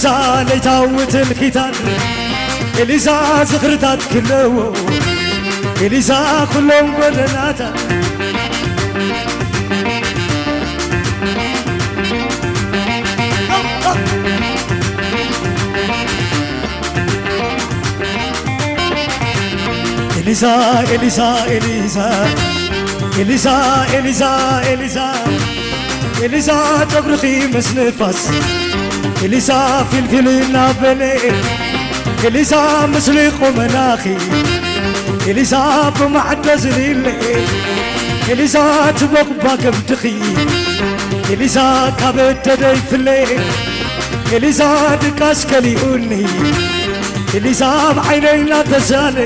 ኤሊዛ ለይታዊ ትልኪታት፣ ኤሊዛ ዝኽርታት ክለዎ፣ ኤሊዛ ኩሎም ጎደናታት። ኤሊዛ፣ ኤሊዛ፣ ኤሊዛ፣ ኤሊዛ፣ ኤሊዛ፣ ኤሊዛ፣ ኤሊዛ ጨጉርኺ ምስ ንፋስ፣ ኤሊዛ ፊልፊል እናበለ፣ ኤሊዛ ምስሊ ቁመናኺ፣ ኤሊዛ ብማዕዶ ዝሊለ፣ ኤሊዛ ትቦቕባ ከብድኺ፣ ኤሊዛ ካብ ደደይ ፍለ፣ ኤሊዛ ድቃስ ከሊኡኒ፣ ኤሊዛ ኣብ ዓይነይ እናተሳለ፣